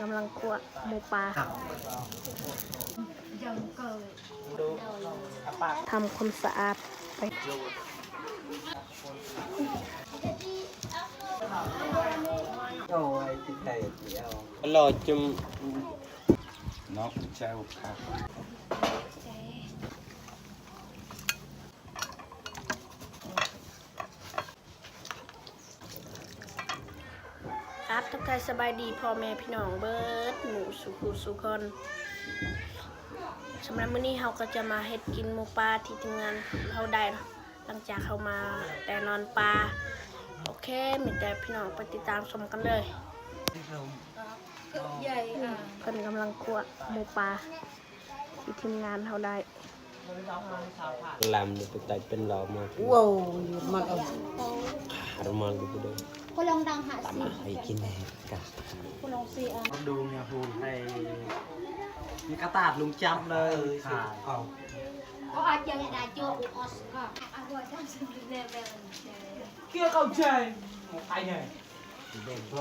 ກຳລັງຂົ້ວໝູປ່າ ທຳຄວາມສະອາດໄປ. ລອຈຸມ ເນາະ ເຈົ້າ. ຄັບ ທັກທາຍສະບາຍດີພໍ່ແມ່ພີ່ນ້ອງເບິດໝູ່ສູ່ຜູ້ສູ່ຄົນ. ສຳລັບມື້ນີ້ເຮົາກໍຈະມາເຮັດກິນໝູປ່າທີ່ທີມງານເຮົາໄດ້ ຫຼັງຈາກເຮົາມາແຕ່ນອນປ່າ. ໂອເຄ ມີແຕ່ພີ່ນ້ອງໄປຕິດຕາມຊົມກັນເລີຍ. ເພິ່ນກຳລັງຂົ້ວໝູປ່າ ທີ່ທີມງານເຮົາໄດ້. ລຳໄປໄຕເປັນລາວມາ ວ້າວ ມາເອົາ ມາດູເດີ ຄົນລອງດັງຫາ ຕາມ ຊິ ມາໃຫ້ກິນແດ່ກະ ຄົນລອງຊິເອົາ ມາດູເມຍໂຮນໃຫ້ ມີກະຕາດລຸງຈັບເລີຍ. ເອົາ ກໍອາດຈະໄດ້ໂຈະອອສກາ ເກີເຂົ້າໃຈ ໄປແດ່ ເບນໂບ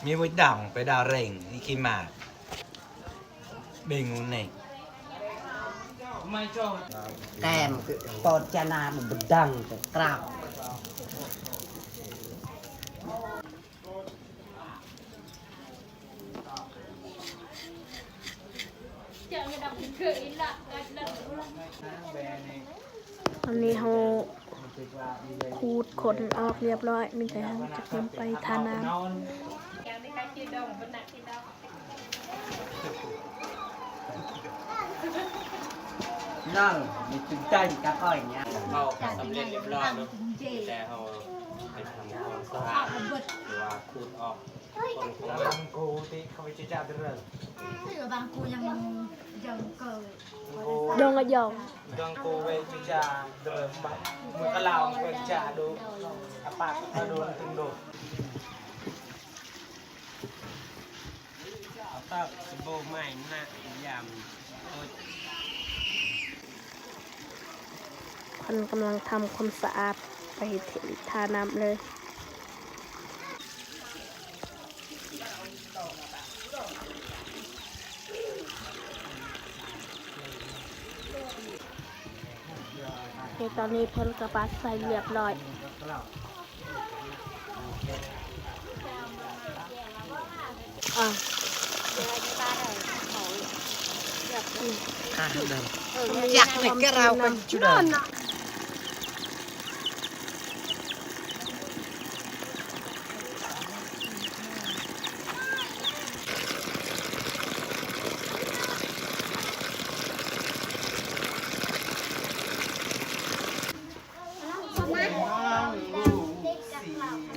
ມີມວຍດຳໄປດາເລັ່ງ ອີ່ຂີ້ໝາກ ເບັງງູເນັກ ແກ້ມປອດຈະນາມບດດັງກະກຣາວ. ຕອນນີ້ເຮົາຂູດຂົນອອກລຽບລ້ອຍ ມີແຕ່ເຮົາຈະນຳໄປທານ້ຳ. ນັ້ນມີຈຸດໃຈກັບອ້ອຍເນຍ ເຮົາກໍສຳເລັດລຽບລ້ອຍເນາະ ແຕ່ເຮົາໄປທຳຄວາມສະອາດ ຫຼືວ່າຂູດອອກຂົນຂອງມັນ. ດອງກະຢອງ ດອງກະຢອງ ເພິ່ນກຳລັງທຳຄວາມສະອາດໄປທານ້ຳເລີຍ. ໂອເຄ ຕອນນີ້ເພິ່ນກໍປາດໃສ່ລຽບລ້ອຍ. ອ່າ ຢາກໃຫ້ກະລາວກັນຈຸດນັ້ນ.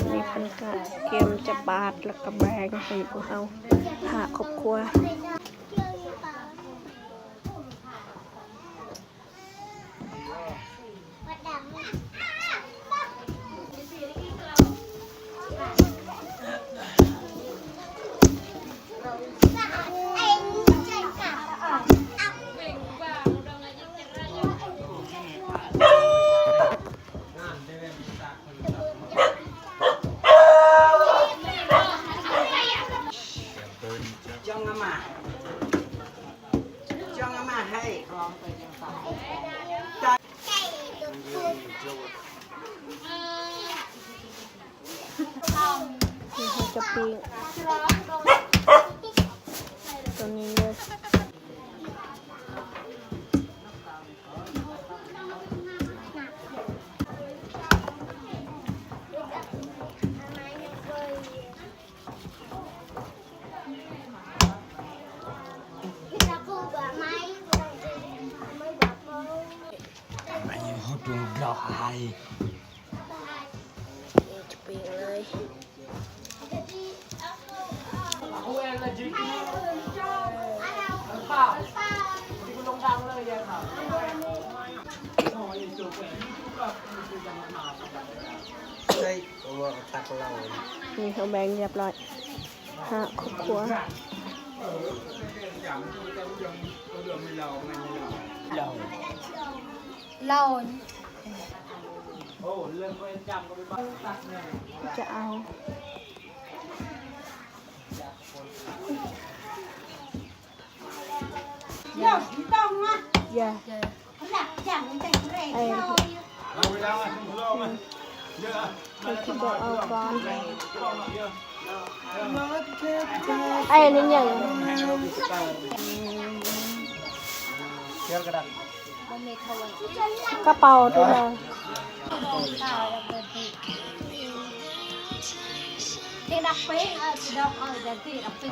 ນີ້ເພິ່ນກະກຽມຈະບາດ ແລ້ວກະແບ່ງໃຫ້ພວກເຮົາຫ້າຄອບຄົວ. ນີ້ເຮົາຈະປີ້ງຕົວນີ້ເລີຍ. ຈະປີ້ງເລີຍ. ນີ້ເຮົາແບ່ງລຽບລ້ອຍ ຫ້າຄອບຄົວ. ເຫຼົ້າ ຈະເອົາ ໄອ້ນີ້ຫຍັງ? ກະເປົາເດ້ລະ.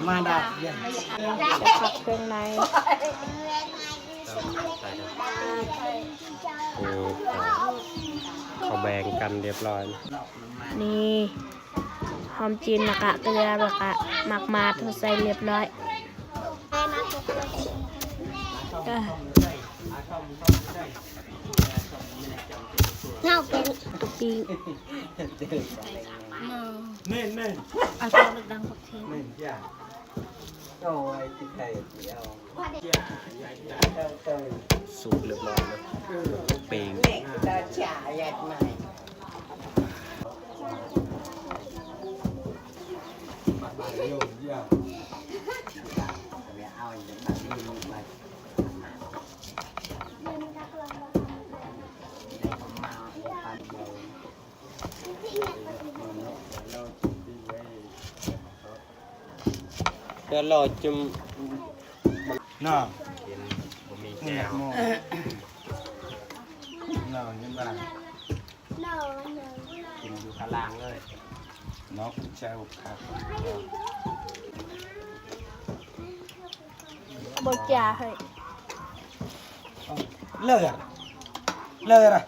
ມາດາ ເປັນເຄື່ອງໃນ ເຂົາແບ່ງກັນຮຽບຮ້ອຍ. ນີ້ ຫອມຈີນ ແລ້ວກະເກືອ ແລ້ວກະໝາກມາດ ເຮົາໃສ່ຮຽບຮ້ອຍ. ເຮົາເປັນ ປີ້ງ ເໜີ່ ເໜີ່ ເອົາເຈົ້າດັງບັກເທ ເໜີ່ ໂອ້ຍ ກິນໄຂ່ດຽວ ສຸກຮຽບຮ້ອຍແລ້ວ ເປັນ ແລ້ວລໍຈຸ່ມ ເນາະ ກິນບໍ່ມີແຈ່ວ ເນາະ ກິນຢູ່ຂ້າງລ່າງເລີຍ ເນາະ ແຈ່ວຄັກ ບໍ່ຈາໃຫ້ ເລີຍ ເລີຍ.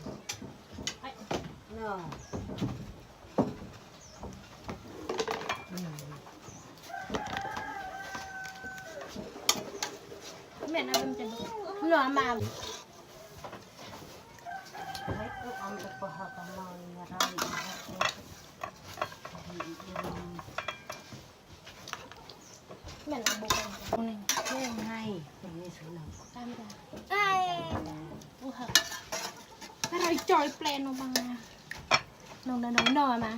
ເນາະ ເນາະ ແມ່ນເອົາເບິ່ງຈັງເນາະ ມາ. ແມ່ນບໍ່ ເພິ່ນໃຫ້ ເພິ່ນມີຊື່ນຳ ຕາມດາ ໂອ້ຍ ໂອ້ ຮັກ ອະໄລຈ່ອຍແປນອອກມາ ນ້ອງ ນ້ອງ ນ້ອງ ນ້ອງ ມາ.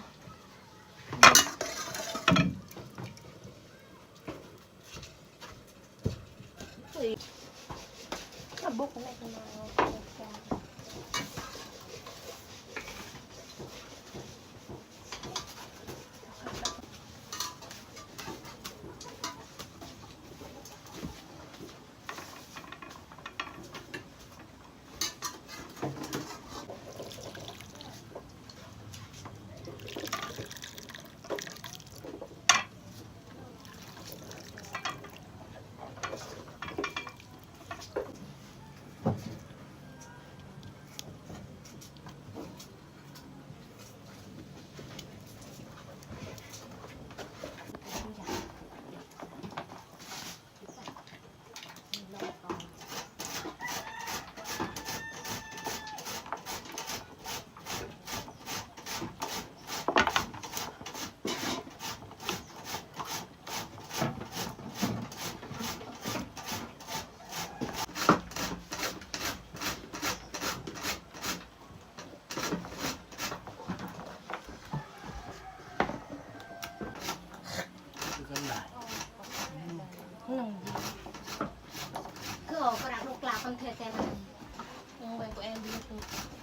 ເ ໜຶ່ງ ຄືອອກກະດາດລູກກະລາຄອນເທດແຕ່ລະ ເບິ່ງໄປກູແອນດີ.